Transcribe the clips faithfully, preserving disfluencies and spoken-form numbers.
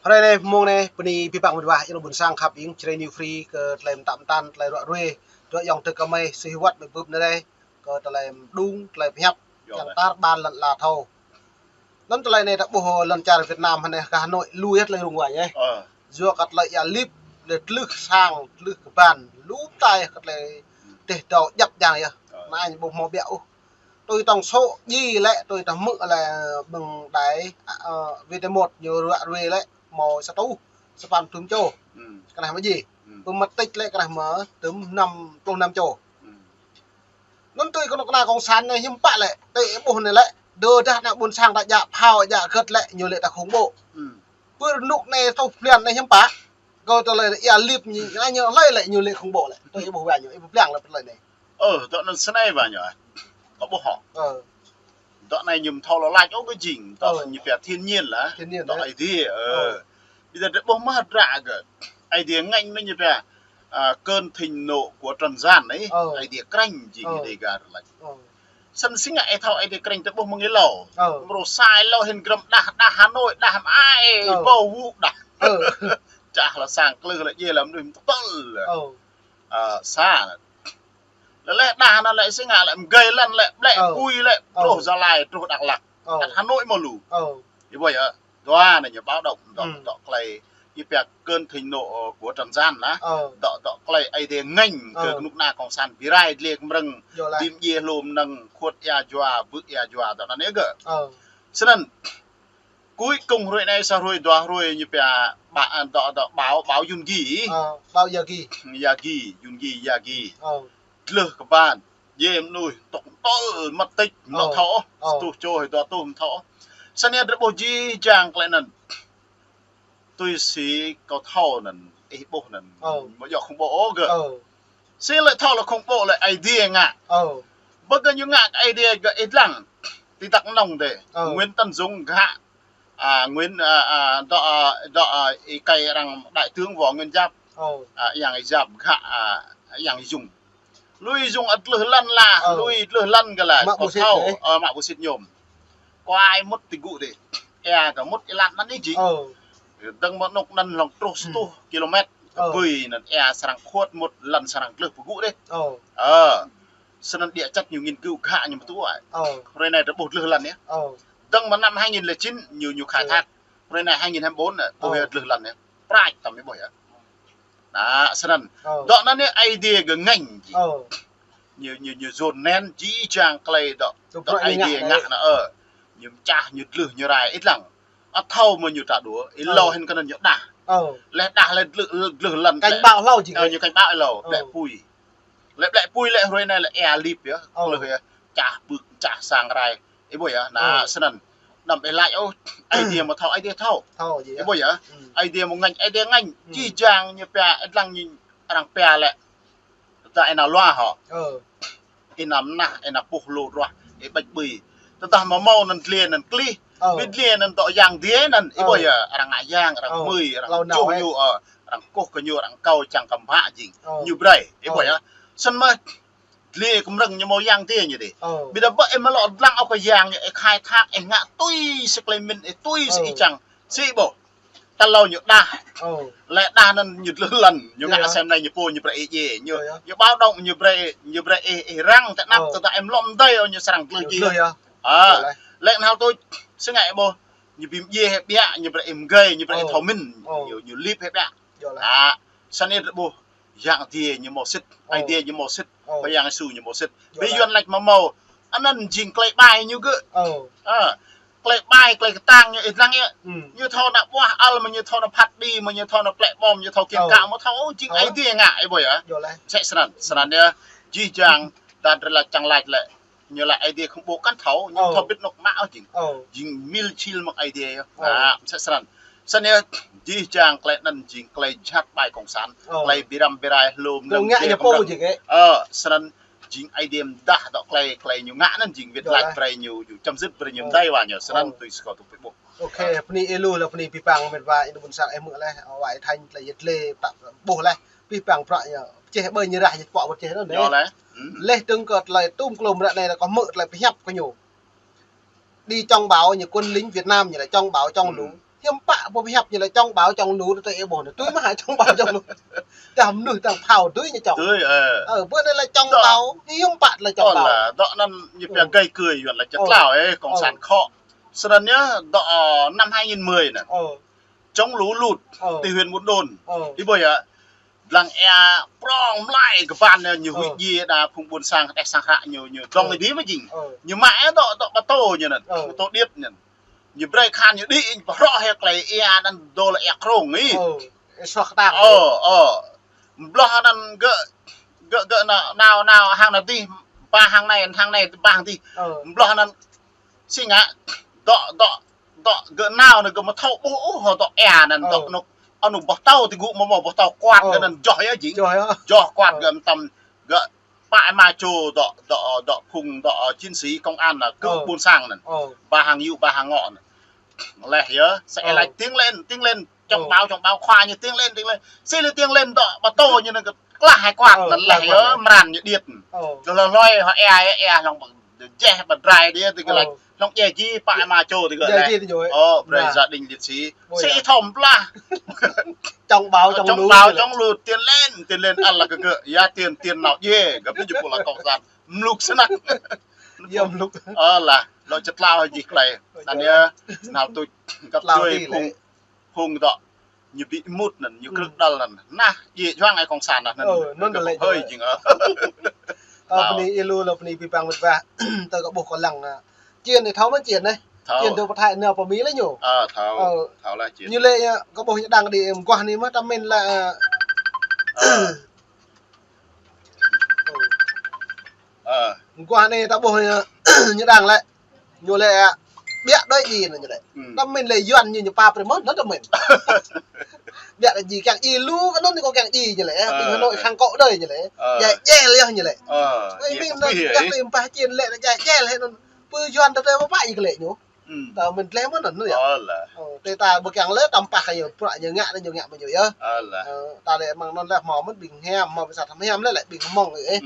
Hrơi anai, mông anai, bơni abih bang mĕt wa, ih lŏ ƀuôn sang khăp ing, Jrai New Free, kơ tơlơi mơtă mơtăn, tơlơi ruă ruê, ruă yŏng tơ kơmơi, sui hơwăt mơ̆ bưp anai, kơ tơlơi mơđung, tơlơi pơhiăp, kiăng tar ƀar lŏn ala thâo. Anŭn tơlơi anai ta ƀuh lŏn čar Việt Nam anai kơ Hà Nội lui hĭ tơlơi rŭng ruai yơh. Yua kơ tơlơi ia lip, lĕ tlưh sang, tlưh kơban, lu tai kơ tơlơi teh tâo djăp djang yơh. Anai ñu ƀu hmâo ƀiă ôh. Tui tổng số ji lĕ, tui ta hmư̆ lĕ ƀing đài, ơ, VTV một ñu ruă ruê lĕ hmâo sa rơtuh sapăn pluh čô. Kơnah mơ̆ ji. Ƀing mơ̆t tĕč lĕ kơnah mơ̆ tơm năm pluh năm čô. Anŭn tui kơnuk kơna cộng sản anai hiư̆m pă lĕ, tui ih ƀuh anai lĕ, dơ̆ dah ană ƀuôn sang ta djă phao djă gĕt lĕ ñu lĕ ta khủng bố. Pơ rơnŭk anai thâo blan anai hiư̆m pă. Kơ tơlơi ia lip ñu, anai ñu hlơi lĕ ñu lĕ khủng bố lĕ. Tui ih ƀuh wa ñu, ih ƀuh blan lĕ tơlơi anai. Ơ, dŏ anŭn snei wa ñu. Kâo ƀuh hŏ. Dŏ anai ñu ƀu thâo lŏ lač ôh kơ jing, dŏ ñu pia thiên nhiên lah. Thiên nhiên dŏ Aê Diê, ơ. Ƀiădah drei ƀuh mơ̆ hơdră kơ Aê Diê ngêñ mơ̆ ñu pia, à, cơn thịnh nộ của trần gian anai, Aê Diê krĕng jing ñu Dega lač. Snăn si ngă ih thâo Aê Diê krĕng drei ƀuh mơ̆ng ih hlâo. Mrô sa ih hlâo hĭn grăm đah, đah Hà Nội, đah mơai, ƀâo wŭ đah. Čah lĕ sang klưh lĕ djai lĕ mơnuih mơtơl. Sa. Lĕ lĕ đah anŭn lĕ si ngă lĕ mơgơi lăn lĕ ƀlĕ pui lĕ truh Gia Lai, truh Dak Lak. Ăt Hà Nội mơ̆ lu. Ih ƀuh yơh. Dua anai ñu báo động dŏ, dŏ tơlơi ñu pia cơn thịnh nộ, ơ, của trần gian lah. Dŏ, dŏ tơlơi Aê Diê ngêñ kơ kơnuk kơna cộng sản bi rai dliê kơmrơ̆ng, bi mdjiê hlô mơnơ̆ng, khuôt ia jua, bư̆ ia jua, dŏ anŭn yơh kơ. Snăn, cuối cùng hruê anai sa hruê dua hruê ñu pia ba, dŏ, dŏ báo, báo Yun Gi. Báo Yagi. Yagi, Yun Gi, Yagi. Tlưh kơban, djai mơnuih, tŏk tŏl, mơ̆t tĕč, mơ̆ thâo, sa rơtuh čô hĭ dua rơtuh mơ̆ thâo. Snăn drei ƀuh jih jang tơlơi anŭn. Tui si kâo thâo anŭn, ih ƀuh anŭn, mơ̆ djŏ khủng bố ôh kơ. Si lĕ thâo lĕ khủng bố lĕ Aê Diê ngă. Ƀơ kơ ñu ngă kơ Aê Diê kơ ih lăng. Ti Dak Nông dih. Nguyễn Tấn Dũng gah, à, Nguyễn, à, à, dŏ, à, dŏ, à, ih kơi arăng đại tướng Võ Nguyên Giáp. À, yang ih Giáp gah, à, yang ih Dũng. Lui Dũng ăt tlưh lăn lah, lui tlưh lăn kơ lah. Mă ƀu sĭt thâo, ơ, mă ƀu sĭt ñu. Kuai mŭt ti gŭ dih. Ia kơ mŭt ih lăn anŭn ih jing. Dơ̆ng mơ̆ anŭn anŭn hlŏng truh sa rơtuh kilômet. Bưi anŭn ia srăng khuôt mŭt lăn srăng tlưh pơ gŭ dih. Ơ. Snăn địa chất ñu nghiên cứu gah ñu mơtuai. Hruê anai drei ƀuh tlưh lăn yơh. Dơ̆ng mơ̆ năm hai nghìn lẻ chín ñu, ñu khai thác. Hruê anai hai nghìn hai mươi bốn anai, ƀuh yơh tlưh lăn yơh. Prăč tăm ih ƀuh yơh. Anŭn, snăn. Dŏ anŭn yơh Aê Diê kơ ngêñ jing. Ñu, ñu, ñu dŏ anŭn jih jang tơlơi dŏ, dŏ Aê Diê ngă anŭn, ơ. Ñu mơčah, ñu tlưh, ñu rai, ih lăng. Ăt thâo mơ̆ ñu ta đuaĭ, ih hlâo hĭn kơ anŭn ñu đah. Lĕ đah lĕ tlưh, tlưh lăn. Cảnh báo hlâo jing. Ơ, ñu cảnh báo ih hlâo, ƀlĕ pui. Lĕ ƀlĕ pui lĕ hruê anai lĕ ia lip yơh. Tlưh yơh, čah ƀư̆, čah sang rai. Ih ƀuh yơh, anŭn, snăn. Đăm ih lač ôh, Aê Diê mơ̆ thâo, Aê Diê thâo. Ih ƀuh yơh. Aê Diê mơ̆ ngêñ, Aê Diê ngêñ. Jih jang ñu pia, ih lăng ñu arăng pia lĕ. Tơdah ih nao lua hŏ. Ih nao mơnah, ih nao puh lu ruah, ih ƀač ƀui. Tơdah mơ̆ mâo anŭn dliê anŭn klih. Bi dliê anŭn dŏ yang dliê anŭn, ih ƀuh yơh, arăng ngă yang, arăng hmưi, arăng čuh ñu, ơ, arăng kơkuh kơ ñu, arăng akâo čang kăm ƀă jing. Ñu brơi, ih ƀuh yơh. Snăn mơ̆ dliê kơmrơ̆ng ñu mâo yang dliê ñu dih. Ƀiădah ƀơi ih mơ̆ lŏ dlăng ôh kơ yang ñu, ih khai thác, ih ngă tui si tơlơi mĭn ih, tui si ih čang. Si ƀuh. Tơlơi ñu đah. Lĕ đah anŭn ñu tlưh lăn, ñu ngă sem anai ñu pô ñu brơi ih djai. Ñu, ñu báo động ñu brơi, ñu brơi ih, ih răng tơ anăp tơdah ih mlŏm dơi ôh ñu srăng tlưh djai. Ơ. Lĕ anŭn hal tui si ngă ƀuh. Ñu bi mdjiê hĭ ƀiă, ñu brơi ih mơgơi, ñu brơi ih thâo mĭn, ñu, ñu lip hĭ ƀiă. Anŭn, snăn drei ƀuh. Yang Aê Diê ñu mâo sĭt, Aê Diê ñu mâo sĭt, Khua Yang Yêsu ñu mâo sĭt. Bi Yuan lač mơ̆ mâo, anŭn jing tơlơi ƀai ñu gơ̆. Ơ, tơlơi ƀai, tơlơi kơtang ñu ih lăng yơh. Ñu thâo nao ƀuah ăl, mơ̆ ñu thâo nao phat kơđi, mơ̆ ñu thâo nao plĕ ƀom, ñu thâo kiăng kă, mơ̆ thâo ôh jing Aê Diê ngă, ih ƀuh yơh. Msĕ snăn, snăn yơh, jih jang, ta drei lač čang lač lĕ. Ñu lač Aê Diê khủng bố kăn thâo, ñu thâo bĭt anŏ mă ôh jing. Jing mil čil mơ̆ng Aê Diê yơh. Anŭn, msĕ snăn. Snăn yơh, jih jang tơlơi anŭn jing tơlơi jhat ƀai cộng sản. Tơlơi bi răm bi rai hlô mơnơ̆ng ngă ñu pô jing. Ơ, snăn jing Aê Diê mdah dŏ tơlơi, tơlơi ñu ngă anŭn jing wĭt lač brơi ñu, ñu chấm dứt brơi ñu mdai wa ñu. Snăn tui si kâo tŭ pĭ ƀuh. Ôkê, bơni ih lu lĕ bơni abih bang mĕt wa ih ƀuôn sang ih hmư̆ leh, wa ih Thanh tơlơi yet lĕ pơtă ƀuh leh, abih bang prăk ñu. Čeh ƀơi ñu rah ñu pŏk ƀơi čeh anŭn. Leh dơ̆ng kơ tơlơi tŭm klôm ră anai lĕ kâo hmư̆ tơlơi pơhiăp kơ ñu. Đi chống báo ñu quân lính Việt Nam ñu lĕ chống báo chống lũ. Hiư̆m pă pơhiăp ñu lĕ chống báo chống lũ tơ ih ƀuh anai. Tui mơ̆ hă chống báo chống lũ. Tơdah mơnuih tơdah phao tui ñu chống. Tui, ơ. Ơ, bơ anai lĕ chống báo, hiư̆m pă lĕ chống báo. Ơ, dŏ anŭn ñu pia gây quỹ Yuan lĕ čơtlao, ơ, cộng sản khŏ. Snăn yơh, dŏ, ơ, năm hai nghìn mười anai. Ơ. Chống lũ lụt, ti huyện Buôn Đôn. Ơ. Ih ƀuh yơh, lăng ia prŏng mlai kơ ban anai ñu huĭ djai đa phung ƀuôn sang, đeh sang hră ñu, ñu dŏng ih dih mơ̆ jing. Ơ. Ñu mă dŏ, dŏ pơtô ñu anŭn, pơtô điêt ñu anŭn. Ñu brơi khan ñu đĭ, ñu pơhrŏ hĕ klei ia anŭn dŏ lĕ ia krông ih. Ơ, ih soh kơtang. Ơ, ơ. Mbloh anŭn gơ̆, gơ̆, gơ̆ nao, nao, nao hăng anai dih, ba hăng anai, hăng anai, ba hăng dih. Ơ. Mbloh anŭn si ngă, dŏ, dŏ, dŏ gơ̆ nao anŭn gơ̆ mơ̆ thâo ƀuh ôh, dŏ ia anŭn dŏ anŭn, anŭn boh tâo ti gŭ mơ̆ mơ̆ boh tâo kuat gơ̆ anŭn joh yơh jing. Joh yơh. Joh kuat gơ̆ mơtam gơ̆ pă ih mă čô dŏ, dŏ, dŏ phung dŏ, ơ, chiến sĩ công an anŭn, kơ ƀuôn sang anŭn. Ơ. Ba hăng yŭ, ba hăng ngŏ anŭn. Leh yơh, sơlĕ tiếng lên, tiếng lên, chống báo, chống báo khua ñu tiếng lên, tiếng lên. Sĭ lĕ tiếng lên dŏ pơtô ñu anŭn klah hai kuat anŭn leh yơh, mran ñu điêt. Ơ. Kơ hloi hloi hŏ ia, ia, ia hlŏng jeh pơdrai đĭ ti gơ̆ lač. Hlŏng jeh ji pă ih mă čô ti gơ̆ leh. Ơ, brơi gia đình liệt sĩ. Sĭ thom plah. Chống báo, chống lũ, chống báo, chống lũ, tiến lên, tiến lên, ala kơ gơ̆. Ya tiến, tiến nao jeh, gơ̆ ƀu jŭ pô la cộng sản. Mluk snăk. Yơh mluk. Ơ lah, lŏ čơtlao hĭ jih klei. Anŭn yơh, nao tuč găp djuê phung, phung dŏ. Ñu ƀu mŭt anŭn, ñu krư̆ đăl anŭn. Nah, jih juang ai cộng sản anŭn. Ơ, anŭn lĕ hơi jing ơ. Ơ, bơni ih lu lŏ bơni abih bang mĕt wa. Tơ kơ ƀuh kơ lăng, ơ. Chiến anai thâo mơ̆ chiến anai. Thâo. Chiến tơ pơthai nao pơ Mi lĕ ñu. Ơ, thâo. Ơ. Thâo lah chiến. Ñu lĕ, ơ, kơ ƀuh ñu đang đĭ mơguah anai mơ̆, tơmin lĕ, ơ. Ơ. Ơ. Mơguah anai ta ƀuh ñu, ñu đang lĕ. Ñu lĕ, ƀiă đơi ji anŭn ñu lĕ. Tơmin lĕ Yuan ñu, ñu pap rĭm mơ̆n, anŭn tơmin. Ƀiă đơi ji, kiăng ji lu, kơ anŭn ñu kơ kiăng ji ñu lĕ. Ƀing Hà Nội khăng kŏ đơi ñu lĕ. Ơ. Jai jel yơh ñu lĕ. Ơ, ơi, jai ƀing anŭn, jai ƀing pah chiến lĕ, jai jel hĕ anŭn. Pơ Yuan tơ tơ pă pă ñu kơ lĕ ñu. Tơmin lĕ mơ̆n anŭn yơh. Ơ lah. Ơ, tơ ta ƀu kiăng lĕ tăm pah kơ ñu, prăk ñu ngă, ñu ngă mơ̆ ñu yơh. Ơ lah. Ơ, ta lĕ mơ̆ng anŭn lĕ hmâo mơ̆n ƀing hiam, hmâo ƀing sat hiam lĕ, lĕ ƀing hmâo ih.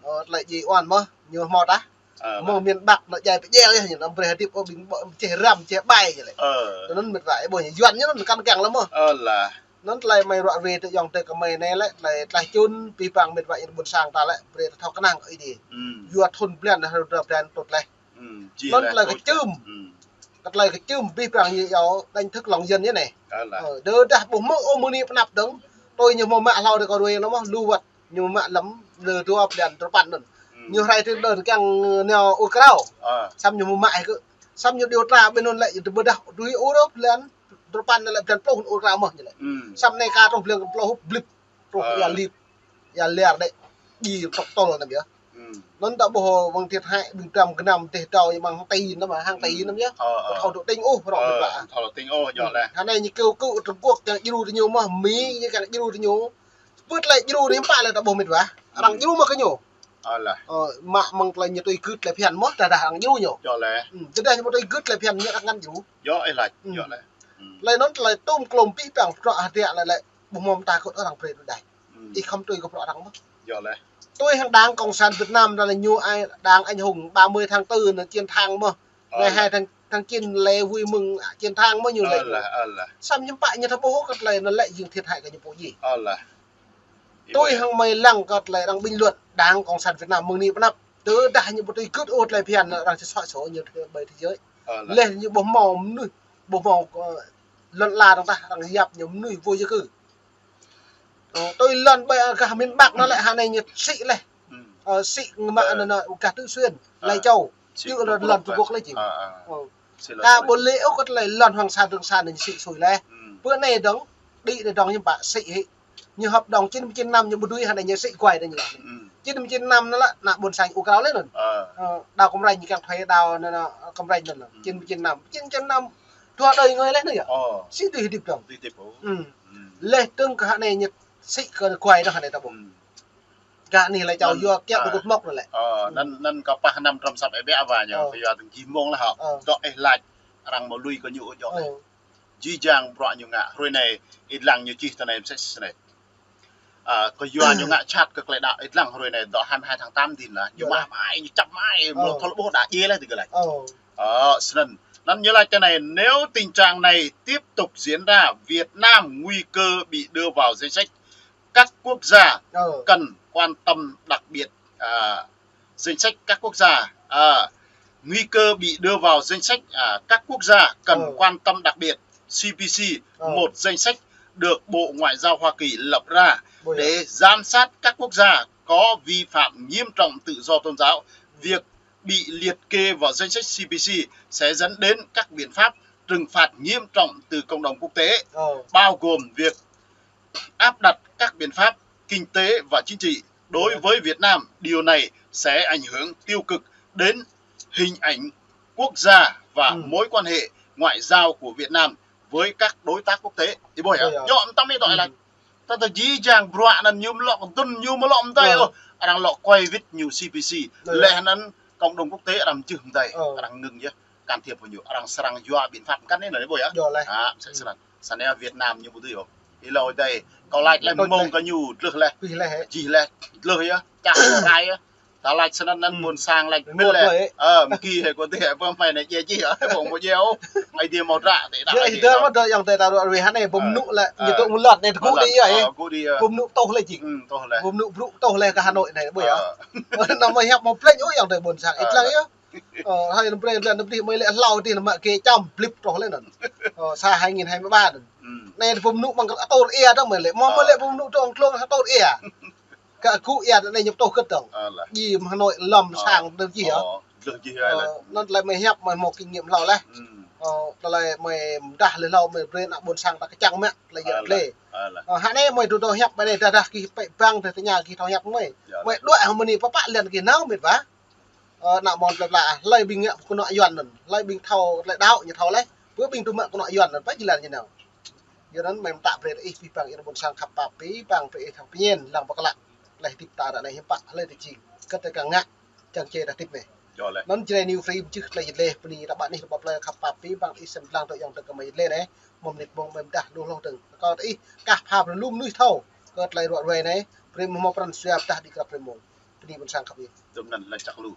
Ơ, tơlơi ji oan mơ̆, ñu hmâo tah. Ơ, mơ̆ng miền Bắc anŭn jai pơjel yơh, ñu anăm brơi hơdip ôh ƀing ƀô̆ čeh răm čeh ƀai ñu lĕ. Ơ. Tơ anŭn mĕt wa, ih ƀuh ñu Yuan ñu anŭn kăn kiăng lĕ mơ̆. Ơ lah. Anŭn tơlơi mơi ruă ruê tơ yŏng tơ kơ mơi anai lĕ, tơlơi tlaih čun, abih bang mĕt wa ñu ƀuôn sang ta lĕ, brơi ta thâo kơnang kơ Ơi Adai. Yua thŭn blan, dah rơda blan tŭt leh. Anŭn tơlơi kơčưm. Kơ tơlơi kơčưm, abih bang ñu yua đánh thức lòng dân ñu anai. Ơ, đơđah ƀuh mơ̆ ôh mơni pơnăp dơ̆ng. Tui ñu hmâo mă hlâo tơ kơ ruê anŭn mơ̆, lu wăt. Ñu mă lăm lơ dua blan tơpăn anŭn. Ñu hrơi tơ đơn kiăng nao ur krao. Ơ. Samơ̆ ñu mă hĭ kơ. Samơ̆ ñu điều tra ƀing anŭn lĕ, tơƀơdah tui ur blan tơpăn anŭn lĕ blan pluh ur krao mơ̆ ñu lĕ. Samơ̆ anai ka truh blan pluh blip. Truh ia lip. Ia liar đĕ. Ji trŏk tol anŭn yơh. Anŭn ta ƀuh ƀing thiệt hại ƀing dram gơnam dêh dâo ñu mơ̆ng hăng ti anŭn mơ̆, hăng ti anŭn yơh. Ơ, ơ. Thâo dŏ tĭng ôh, rŏng mĕt wa. Ơ, thâo dŏ tĭng ôh, yơh lĕ. Hơnai ñu kơkuh kơ Trung Quốc kiăng djru tơ ñu mơ̆, Mi ñu kiăng djru tơ ñu. Ƀu lĕ djru anai hiư̆m pă lĕ ta ƀuh mĕt wa. Arăng djru mơ̆ kơ ñu. Ơ lah. Ơ, mă mơ̆ng tơlơi ñu tui gưt tơlơi phiăn mơ̆, tơdah arăng djru ñu. Yơh lĕ. Tơdah ñu ƀu tui gưt tơlơi phiăn ñu arăng ngăn djru. Yơh, ih lač, yơh lĕ. Tơlơi anŭn tơlơi tŭm klôm abih bang prăk hơdră lĕ lĕ. Ƀuh mơ̆ ta kơ arăng brơi đuaĭ. Ih khŏm tui kơ prăk arăng mơ̆. Yơh lĕ. Tui hăng đảng Cộng sản Việt Nam anai lĕ ñu ai đảng anh hùng ba mươi tháng tư anŭn chiến thắng mơ̆. Ngày hai tháng, tháng chín lễ vui mừng chiến thắng mơ̆ ñu lĕ. Samơ̆ hiư̆m pă ñu thâo ƀuh kơ tơlơi anŭn lĕ jing thiệt hại kơ ñu pô ji. Tui hăng mơi lăng kơ tơlơi arăng bình luận đảng Cộng sản Việt Nam mơ̆ng anai pơnăp. Tơdah ñu ƀu tui gưt ôh tơlơi phiăn arăng soi sổ ñu ƀơi thế giới. Leh ñu ƀuh hmâo mơnuih, ƀuh hmâo, ơ, lŏn ala dơ̆ng tah arăng yap ñu mơnuih vô gia cư. Ơ, tui lŏn ƀơi gah miền Bắc anŭn lĕ hơnai ñu sĭ leh. Ơ, sĭ mă anŭn gah Tứ Xuyên, Lai Châu. Sĭ lŏn Trung Quốc leh jing. Ơ. Ka ƀu lĕ ôh kơ tơlơi lŏn Hoàng Sa Trường Sa anŭn sĭ sui leh. Bơ anai dơ̆ng, đĭ anai dơ̆ng hiư̆m pă sĭ hĭ. Ñu hợp đồng chín mươi chín năm ñu ƀu dưi hơnai ñu sĭ guai anŭn ñu leh. Chín mươi chín năm anŭn lĕ, ană ƀôn sang ur krao leh anŭn. Ơ, đao Cam Ranh ñu kiăng thuê đao anŭn, anŭn, Cam Ranh anŭn. Chín mươi chín năm, chín mươi chín năm. Dua đơi ngơi leh anŭn yơh. Sĭ tui hơdip dơ̆ng. Leh dơ̆ng kơ hơnai ñu sĭ kơ guai dơ̆ng hơnai ta ƀuh. Gah anai lĕ čau yua kiăng ƀu kŭt mŏk anŭn lĕ. Ơ, anŭn, anŭn kơ pah năm trăm săp ih ƀiă wa ñu, kơ yua dơ̆ng jih mơ̆ng leh hŏ. Dŏ ih lač, arăng mơ̆ lui kơ ñu ôh djŏ leh. Jih jang bruă ñu ngă, hrơi anai, ih lăng ñu čih tơ anai mơsĕ snei. Ơ, kơ yua ñu ngă čăt kơ klei đăo, ih lăng hrơi anai dŏ hai mươi hai tháng tám din lah. Ñu mă mai, ñu čăp mai, mơ̆ thâo lĕ ƀuh đa djai leh tơ gơ̆ lač. Ơ, snăn. Anŭn ñu laĭ tui anai, nếu tình trạng này tiếp tục diễn ra, Việt Nam nguy cơ bị đưa vào danh sách các quốc gia Ờ. cần quan tâm đặc biệt. À, danh sách các quốc gia, à, nguy cơ bị đưa vào danh sách, à, các quốc gia cần Ờ. quan tâm đặc biệt, C P C, Ờ. một danh sách được Bộ Ngoại giao Hoa Kỳ lập ra Ôi. để giám sát các quốc gia có vi phạm nghiêm trọng tự do tôn giáo. Việc bị liệt kê vào danh sách C P C sẽ dẫn đến các biện pháp trừng phạt nghiêm trọng từ cộng đồng quốc tế, Ờ. bao gồm việc áp đặt các biện pháp kinh tế và chính trị đối Ôi. với Việt Nam. Điều này sẽ ảnh hưởng tiêu cực đến hình ảnh quốc gia và Ừ. mối quan hệ ngoại giao của Việt Nam với các đối tác quốc tế. Ih ƀuh yơh. Ôi. Yơh, tăm ih tŏ Ôi. laĭ. Ta ta ji jang bruă anŭn ñu mlŏk dŭn ñu mlŏk mơtai Ôi. ôh. Arăng lŏk quay video ñu C P C. Ôi. Laih anŭn cộng đồng quốc tế arăng čưh mơtai. Ôi. Arăng ngưng yơh. Can thiệp hăng ñu. Arăng srăng yua biện pháp kăn anai anŭn ƀuh yơh. Yơh laih. À, msĕ snăn. Snăn Việt Nam ñu ƀu dưi ôh. Ih hlâo adai. Kâo laĭ laih Ƀu mơ̆ng laih. kơ ñu dlưh laih. Pih laih hĕ. Jih laih. Dlưh yơh. Čah rai yơh. Ta laĭ snăn anŭn Hmm. ƀôn sang laĭ Ƀu ƀĭt laih. laih. Ơ, mơ̆ng ki hĕ kơ adih hĕ ƀơ̆ mơ̆ng anai djai jih hĕ. Ƀơ̆ ƀu djai ôh. Ai djai mơ̆ hră tĕ đă Yơh, ai ih djai dơ̆ng ôh. Mơ̆ dơ̆ng yơh tơdah ruă ruih anai, ƀu Ơ. mơnŭ lĕ, Ơ. ñu tŭ mơlŏt anai, tơgŭ Mơlŏt. đĭ yơh, Ơ, ih. gŭ đĭ yơh. Ƀu mơnŭ tuh lĕ jing. Hmm, tuh laih. Ƀu mơnŭ brŭ tuh laih kơ Hà Nội anai, ƀuh yơh. Ơ. Anŭn mơ̆ hiăp mơ̆ plĕnh ôh yơh tơdah ƀôn sang. Ih Ơ. lăng yơh. Ơ, hai năm brơi lăn năm dih mơi lĕ hlâo dih lĕ mă kê čăm blip truh lĕ anŭn. Ơ, sa hai nghìn hai mươi ba anŭn. Hmm. Anai ƀu mơnŭ mơ̆ng kơ atur ia dơ̆ng mơi lĕ. Mơ̆ mơi Ơ. lĕ ƀu mơnŭ dơ̆ng klông atur ia. Kơ gŭ ia anai ñu tuh kơt dơ̆ng. Ơ, laih. Ji mơ̆ng Hà Nội lŏm Ơ. sang dơ̆ng jih yơh. Ơ, dlưh jih Ơ, laih. Anŭn tơlơi mơi hiăp mơi hmâo kinh nghiệm hlâo laih. Hmm. Ơ, tơlơi mơi mơdah laih hlâo mơi brơi ană ƀôn sang ta kơčăng mă, tơlơi Ơ, yơh laih. lĕ. Ơ, laih. Ơ, hă anai mơi dŏ dŏ hiăp ƀơi anai dah dah gih pĕ bang dah tơña gih thâo hiăp mơi. Yơh Mơi laih. đuaĭ hăng mơi anai pơpă lĕ gih nao mĕt wa. Ơ, ană mơ̆n plơi pla, hlơi ƀing ngă kơnuk kơna Yuan anŭn, hlơi ƀing thâo tơlơi đaŏ ñu thâo laih. Pơ ƀing tŭ mă kơnuk kơna Yuan anŭn, pă jơlan ñu nao. Yua anŭn mơi mơtă brơi ih pih bang ih ƀôn sang khăp pap pih bang pih ih thâo pơñen lăng pơkă lăk. Laih hơdip ta ră anai hiư̆m pă hlơi tơ jing. Kơ tơ kang ngă. Čang čê ta hơdip anai. Yơh laih. Anŭn Jrai New Free mơčih tơlơi yơh laih, bơni ră ƀă anih rơbâo plơi khăp pap pih bang ih sem lăng tơ ayŏng adơi kơ mơi yơh laih anai. Mơ̆ng mơnit mơ̆ng mơi mơdah lu hloh dơ̆ng. Kâo tơ ih, kah pha brơi lu mơnuih thâo. Kơ tơlơi ruă ruai anai, brơi mơ̆ hmâo pran jua pơdah đĭ krăp brơi mơ̆ng. Bơni ƀôn sang khăp ih. Tơm anŭn laih čăk lu.